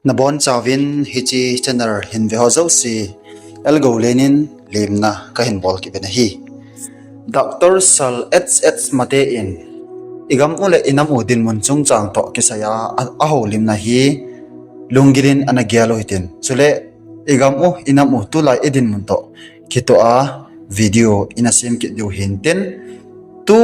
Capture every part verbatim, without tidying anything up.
Nabon chauvin hiche channel hin ve ho jouse, Elgo Lenin lemna kahin bol kit uvin ahi. Doctor Sir H H Mate in, igam u le inam u dinmun chungchang toh kisaiya, a, ahoulimna hi lunggil in ana gel u hitin. Chule, igam u, inam u tulai idinmun toh kitoh a video ina sem kit diu hintin. Tu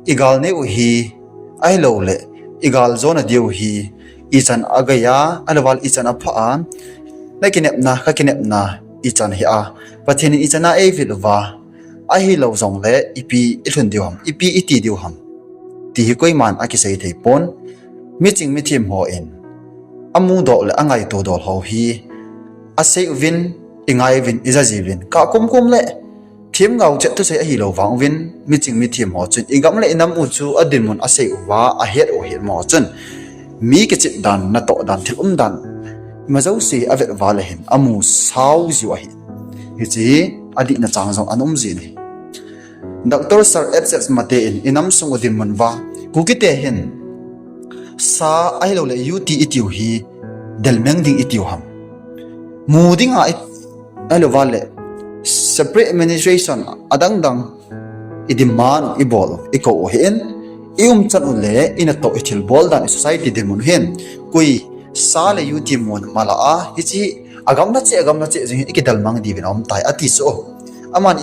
igal nei u hi, ahilouleh, igal jona diu hi, ichan agaiya, ahilouleh ichan apha a, nakinepna, kakinepna, ichan hi a, Pathen in ichan a eivil uva, ahilou jongle, ipi ilhun diu ham, ipi iti diu ham. Ti hi koiman akisei thei pon, miching mithem hon, amudoh le angaito doh ho hi, asei uvin, ingai uvin, ijaji uvin, kakum kum le, themgao chet thusei ahilou vang uvin, miching mithem ho chun, igam le inam u chu adinmun asei uva, ahet u het mo chun, mi kichep dan, natoh dan, thil um dan, ima jouse avet uva le hin, amu sao jiu ahi. Hiche hi, adihna chang jong ana um jin ahi. Doctor Sir H H Mate in, inam sung u dinmun uva, Kukite hin, sa ahilouleh U T itiu hi, delmeng ding itiu ham. Mu dinga i, ahilouleh, separate administration adang dang, i demand, ibol, ikou u hin, iumchan u le, inatoh ithilbol dan, i society dinmun hin, koi, sa le U T mun mala a, hiche, agam nache, agam nache, jing hi, ikidelmang diuvin aum tai, ati chu. Aman,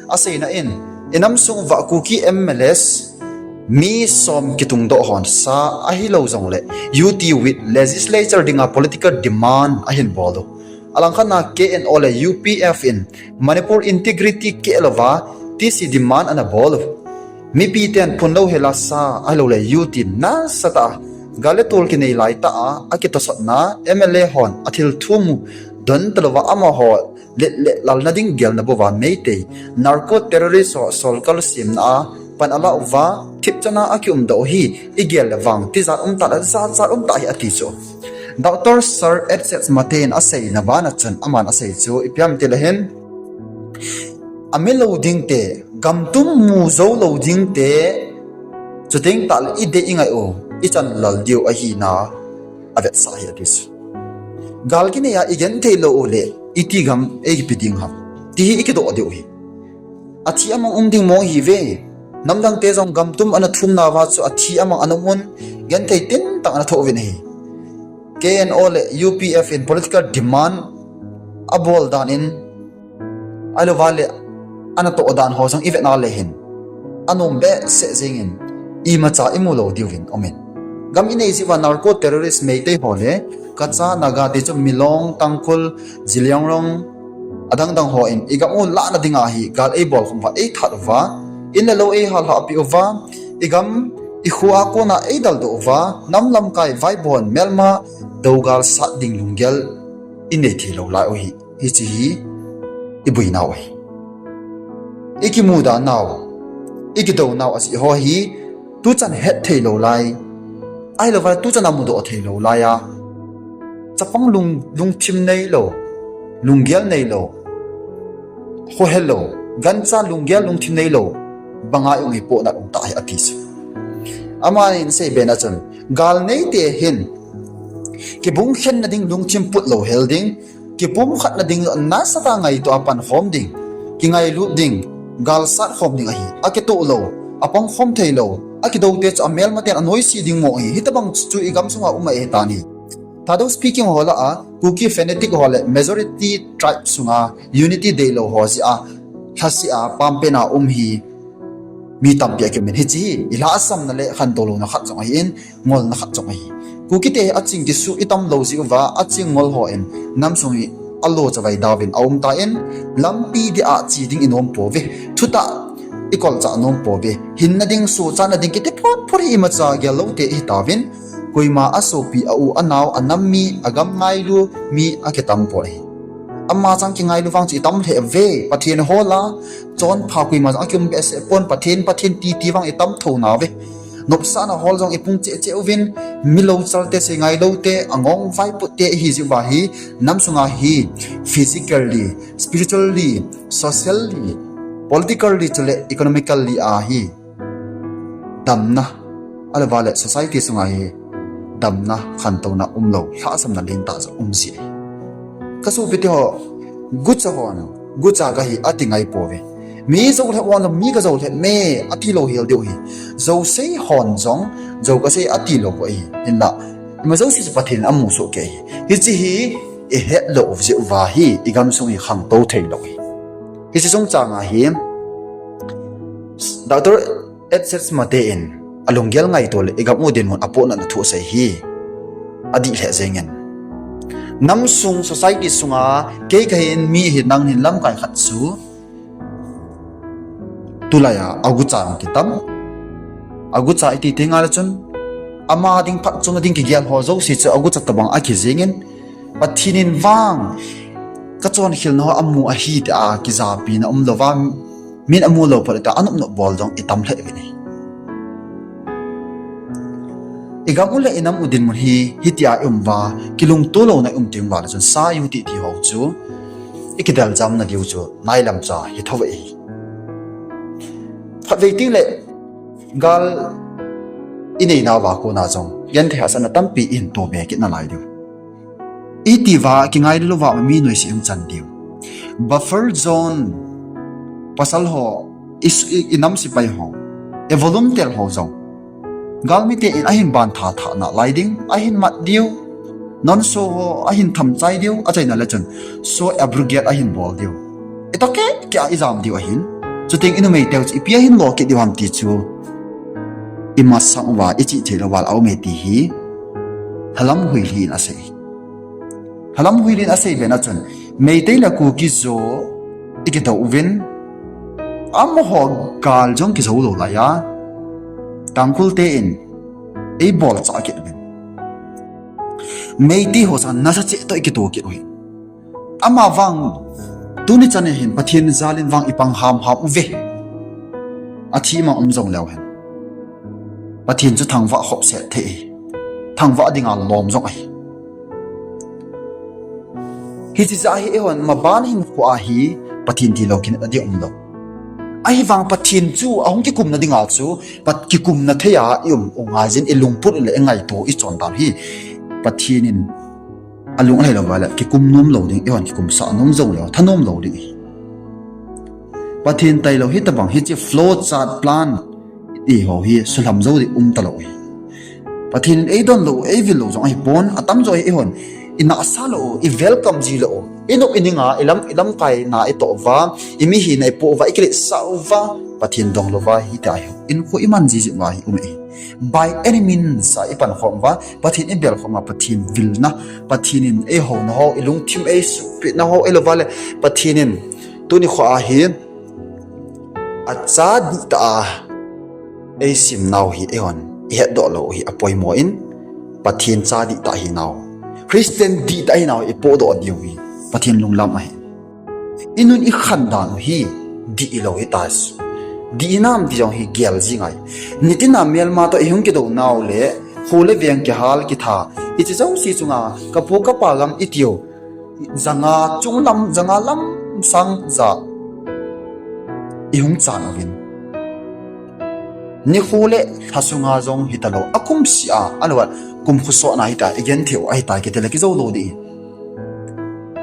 aseina in, inam sung uva Kuki M L As, mi som kitungdoh hon sa ahilou jongle, U T with legislature dinga political demand ahin bol u. Alangkhat na K N O le U P F in Manipur integrity keh louva T C demand ana bol u. Mipi ten phunlou hela sa ahilouleh U T nasatah a gal le tol kinei laitah a akitosotna M L A hon athil thum u don talouva amaho let le lalna ding gelna bouva Meitei narco terrorist ho solkal semna a pan ala uva thipchan a akiumdoh u hi igel le vang tijat umtah le jachat umtah hi ati chu. Doctor Sir H H Mate in aseina bana chun aman asei chu ipi ham itile hin amilou dingte, gamtum mu joulou dingte, chuteng tahle idei ingai u, ichan lal diu ahina avetsah hi ati chu. Gal kinei a igenthei lou u le, iti gam eipe ding ham, ti hi ikidoh diu hi. Athi amang um ding mong hiuve. Namdangte jong gamtum ana thumnauva chu athi amang ana um un, genthei tintang ana thoh uvin ahi. K N O le U P F in political demand abol dan in, ahilouva le, anatoh dan ho jong ivetna le hin, anom behseh jengin, imacha imu lou diuvin aumin. Gam inei jiuva narco terrorist Meitei ho le, Kacha, Naga ti chu Milong, Tangkhul, Zeliangrong, adang dang hon igam u lahna dinga hi gal eibolkhum uva, eithat uva, in le lou eihallhah peh uva, igam ikho a kona eidaldoh uva, nam lamkai vaibon melma dougal sat ding lunggel inei theilou lai u hi, hiche hi iboinau ahi. Ikimuda nau, ikidounau ajeh ho hi, tuchan hetthei lou lai, ahilouva tuchan a mudoh theilou lai a, chapang lung, lungthim neilou, lunggel neilou, khohelou, gancha lunggel lungthim neilou banga jong ipohnat umtah hi ati chu. Amanin aseibe na chun, gal neite hin kibungkhenna ding lungthim put louhel ding, kipumkhatna ding nasatah a ngaito a pankhom ding, kingailut ding, gal satkhom ding ahi. Akitoh lou, apangkhom theilou, akidoute chu amelmaten anoise ding mo ahi. Hitobang chu igam sunga um ahitan ahi. Thadou speaking ho lah a, Kuki fanatic ho le majority tribe sunga unity deilou ho jeh a, lhaseh a, pampena um hi mi tampi akiumin. Hiche hi ilhahsamna le khantou louna khat jong ahin, ngolna khat jong ahi. Kukite hi aching kisuh itam lou jeh uva, aching ngol hon namsung hi alo chavai dauvin aumtan, lampi dia che ding inom pouve, thutah ikolchah nom pouve, hinna ding, sochatna ding kiti phot phot hi imacha gel loute ihitauvin, koima asopi, a u, anao, anam mi, agam ngailu mi akitam poi. Ama chang kingailu vang chu itam lheh uve, Pathen hol a, chonpha koima jong akium behseh pon, Pathen, Pathen titi vang itam thou nauve. Nopsahna hol jong ipung cheh cheh uvin, mi louchalte, seingai loute, angong vaipotte ihi jeh uva hi, namsunga hi, physically, spiritually, socially, politically chule economically a hi damna, ahilouva le society sunga hi damna, khantouna umlou, lhahsamna lentah jong um jeh ahi. Ka sopite ho, gucha hon, gucha kahi ati ngai pouve. Mi jou lhep hon jong, mi ka jou lhep me, ati lou hel diu ahi. Jou sei hon jong, jou ka sei ati lou ahi. Hinla, ima jouse chu Pathen in amu soh kei ahi. Hiche hi, i het lou jeh uva hi, i gamsung hi khangtou thei lou ahi. Hiche chungchang a hi, Doctor Edset Mate in, alunggel ngaito le, i gam u dinmun apohnatna thu asei hi, adih lheh jengin. Nam sung society sunga, kei kahin mi hi nang hin lamkai khat chu, tulai a, agucha hung kitam. Agucha iti teng le chun, ama ding phatchomna ding kigel ho jouse chu agucha tobang aki jengin, Pathen in vang, ka chonkhel na ho amu ahi tia kijapina umlouva, min amu lou phat le tia anop nop bol jong i tam lheh uvin ahi. I gam u le i nam u dinmun hi, hitia i um uva, kilungto louna i um teng uva le chun, sa u ti ti ho chu, i kidel jamna diu chu, nailam cha hi thou ahi. Khatvei teng le, gal i neina uva kona jong, genthei hahsatna tampi i hin to be kit nalai diu. Iti uva, kingai louva, mi noise i hung chan diu. Buffer zone, pasal ho, i, i, i nam sepai ho, i volunteer ho jong. Galmite in ahin ban tha tha nalai ding, ahin mat diu. Non-SoO ho, ahin tham chai diu, achaina le chun. SoO abrogate ahin bol diu. I to keh keh a i jam diu ahin. Chuteng i numei teu chu ipi ahin lo kit diu ham ti chu. I masang uva, i chih thei louva le a um e ti hi. Lhalam Huilhi in asei. Lhalam Huilhi in asei bena chun. Meitei le Kuki jo i kidou uvin, amaho gal jong kijou lou laiya, Tangkhul te in ei bolchah kit uvin. Meitei ho jong nasa cheh toh i kito kit uhi. Ama vang tuni chan hin Pathen jal in vang i pang ham ham uve. Athi mang um jong leu hen. Pathen chu thangvah khop set thei. Thangvah dinga lom jong ahi. Hiche jeh a hi eihon maban hinkho a hi Pathen tilou kit na ding umlou. Ahivang Pathen chu ahung kikumna dinga chu, Pat kikumna thei a i um u ngai jin i lungput le i ngaito i chon dan hi. Pathen in alung alhai lou uva le kikum nom lou ding, eihon kikumsah nom jou leu, thanom lou ding ahi. Pathen tailou hitabang hiche flow chart plan ti ho hi sulham jou ding um talou ahi. Pathen in eidon lou, eivil lou jong ahipon, atamjo hi eihon, i nahsah lou, i welcome ji lou, i nop i ning a, i lam, i lamkai na i toh uva, i mihina i poh uva, i kiletsah uva, Pathen dong louva, hitia hi, hinkho i man ji ji uva hi um e. By any means a i pankhom uva, Pathen i belkhom uva, Pathen vilna, Pathen in eihouna ho, i lungthim eisuhpitna ho, eilouva le, Pathen in, tuni kho a hi, acha dihtah a, eisim nau hi, eihon, i hetdoh lou hi, apoimo in, Pathen cha dihtah hinau. Christian dihtah hinau, i pohdoh diu hi, Pathen lunglam ahi. I nun i khan dan u hi, dih lou hitai. Dih hinam ti jong hi gel ji ngai. Nitin a melma toh i hung kidou nau le, kho le veng kihal kitha. Hiche jouse chunga, ka pu ka pa gam i tiu. Janga chunglam, janga lam sang ja. I hung chan uvin. Nikho le lha sunga jong hitalou. Akum sih a, alouva, kum khosotna hita, i genthei u ahita, kiti le kijou lou ding.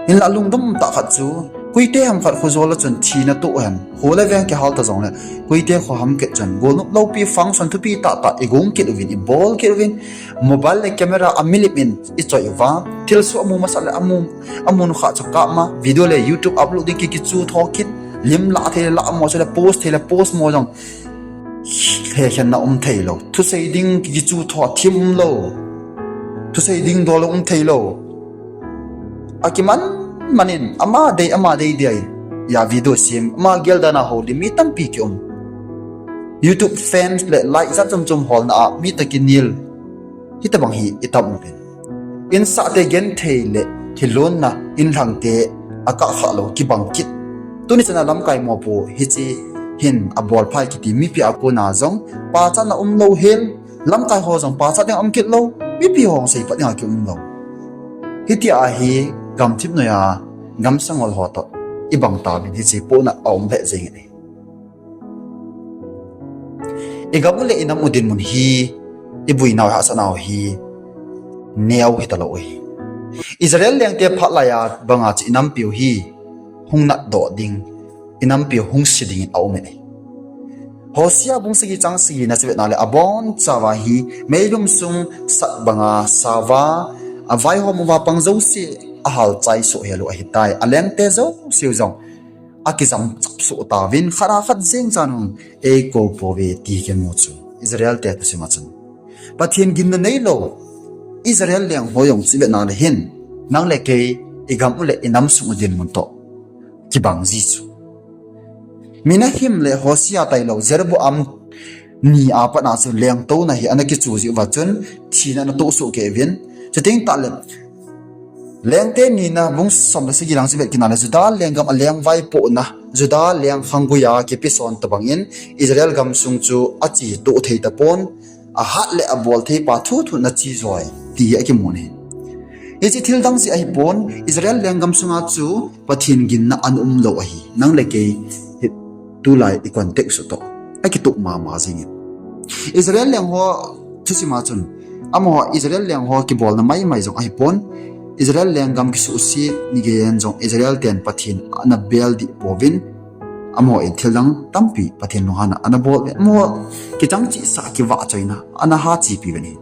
Hinla lungdam tah khat chu, koite ham khat khojol a chun thina toh hen, kho le veng kihal ta jongle, koite kho ham kit chun, golnop loupi function thupi tah tah i gong kit uvin, i bol kit uvin, mobile le camera a milim in i choi uva, thilsoh amu masat le amu, amun kha chu kap ma, video le YouTube upload ding ki, kichu tho kit, lim la thei le la mo, chule post thei le post mo jong. Hekhenna um thei lou. Thusei ding kichu tho thim um lou. Thusei ding dol um thei lou. Akiman manin, ama dei, ama dei dei. A video sem, ama gel dan a houlim mi tampi ki um. YouTube fans le like jat chom chom holna a mi toh kinel. Hitabang hi i tam uvin. Insahte genthei le thilonna inlhangte akah kha lou kibang kit. Tuni chana lamkai mopo hiche hin abol phai kiti mipi a kona jong pachatna um lou hel, lamkai ho jong pachat ding um kit lou, mipi ho jong seipat ding a ki um lou. Hitia hi gamthip noiya gamsangol ho toh i bang tauvin hiche pohnat a um lheh jeng in. I gam u le i nam u dinmun hi, i buinau, i hahsatnau hi, neo hitalou ahi. Israel lengte phat laiya banga chu inampiu hi hung natdoh ding, inampiu hung se dingin aum e. Hosea bung sagi chang sagi na chu vetna le abonchauva hi meilum sung sat banga sauva, avaihom uva pang jouse ahal chai soh hel u ahitai. Alengte jouseu jong akijam chap soh tauvin, khat a khat jeng chan hung eikou pouve ti kimu chu. Israel te thusima chun Pathen ginna neilou Israel leng ho jong chu vetna le hin, nang le kei igam u le inam sung u dinmun toh kibang ji chu. Menahem le Hosea tailou Jeroboam ni a pat a chu lengtouna hi ana kichu jiuva chun thina ana toh soh kei uvin. Chuteng tahle Lengte nina bung som le sagi lang chu vet kit na le Judah lenggam aleng vaipohna, Judah leng khangguiya kipeson tobangin Israel gamsung chu ache toh thei tapon, ahat le abol thei pa thuthu ana che joi ti akimu ahi. Hiche thil dang jeh ahipon, Israel lenggam sunga chu Pathen ginna ana umlou ahi. Nang le kei hi tulai i context u toh akitoh mama jingin. Israel leng ho thusima chun, amaho Israel leng ho kibolna maimai jong ahipon, Israel lenggam kisuhset ni geiyin jong Israel ten Pathen ana bel dih pouvin, amaho in thil dang tampi Pathen lunghanna ana bol uvin, amaho kichang chehsah kivahchoina ana hachepi uvin ahi.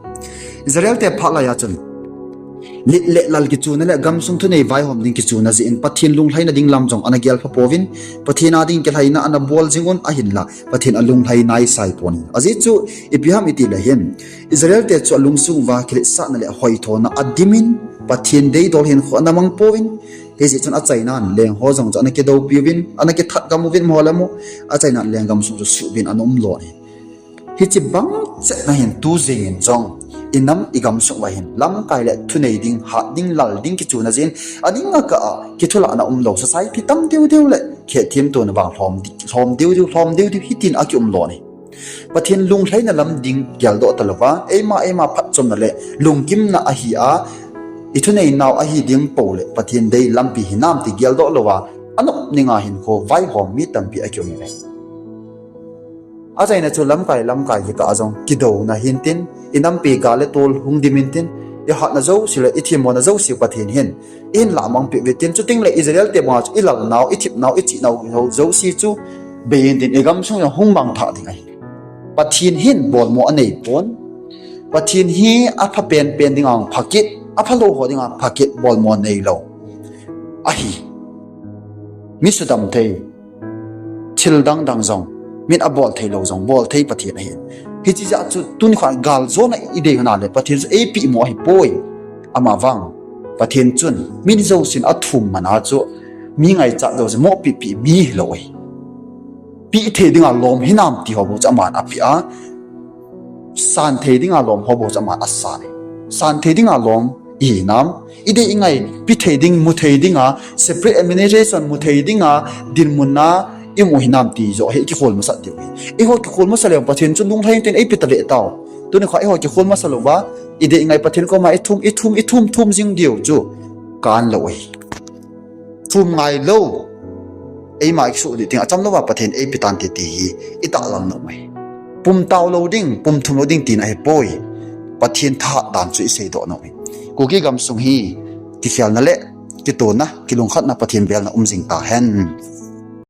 Israel te phat laiya chun lit le lal kichuna le gamsung thunei vaihom ding kichuna jeh in Pathen lunglhaina ding lam jong ana gelpha pouvin, Pathen a ding kilhaina ana bol jing un ahinla Pathen alunglhai naisai pon ahi. Ajeh chu ipi ham itile hin, Israel te chu alungsung uva kiletsahna le hoithona adimin, Pathen deidol hinkho ana mang pouvin, hijeh chun achainan leng ho jong chu ana kidoupi uvin, ana kithat gam uvin, amaho le amaho achainan lenggam sung chu suhbin ana umlou ahi. Hiche bang chetna hin tu jengin jong inam igamsung uva hin lamkai le thunei ding, hat ding, lal ding kichuna jeh in, ading akah a kithulahna umlou society tam deu deu le khehthem tona vang lhom di-, lhom deu deu, lhom deu deu hitin akiumlou ahi. Pathen lunglhaina lam ding geldoh talouva, eima eima phatchomna le lungkimna ahi a, ithuneinau ahi ding pou le Pathen dei lampi hinam ti geldoh louva, anop ninga hinkho vaihom mi tampi akium e. Achaina chu lamkai lamkai kikah a jong kidouna hintin, inampi gal le tol hung dim intin, ihatna jouse le ithemmona jouse Pathen hin ihin lamangpeh uve tin, chutengle Israel te banga chu ilalnau, ithipnau, ichehnau jouse chu bei intin, igamsung jong hung mangthah ding ahi. Pathen hin bolmo aneipon. Pathen hi apha penpen dinga pha kit, aphalou ho dinga pha kit, bolmo neilou ahi. Mi sudam thei, thil dangdang jong, min abol theilou jong bol thei Pathen ahi. Hiche jeh chu tuni kho galjona idei hina le Pathen chu eipeh mo ahipoi. Amavang Pathen chun mi jousen athum mana chu mi ngaichat jouse moh pehpeh mi hilou ahi. Peh thei dinga lom hinam ti ho bou chu aman apeh a, san thei dinga lom ho bou chu aman asan ahi. San thei dinga lom ihinam, idei ingai pe thei ding, mu thei dinga, separate administration mu thei dinga dinmun a imu hinam ti joh hi ikikhol masat diu ahi. Eiho kikhol masa leu Pathen chun lunglhai intin eipe taleh tau. Tuni kho eiho kikhol masa louva, idei ingai Pathen koma ithum, ithum, ithum, thum jing diu chu kanlou ahi. Thum ngailou, eima kisuh ding ting achamlouva Pathen eipe tante ti hi itahlang nom ahi. Pum taolou ding, pum thumlou ding tina ahipoi. Pathen thahat dan chu iseidoh nom ahi. Kuki gamsung hi kikhelna le kitona, kilungkhatna, Pathen velna um jing tahen.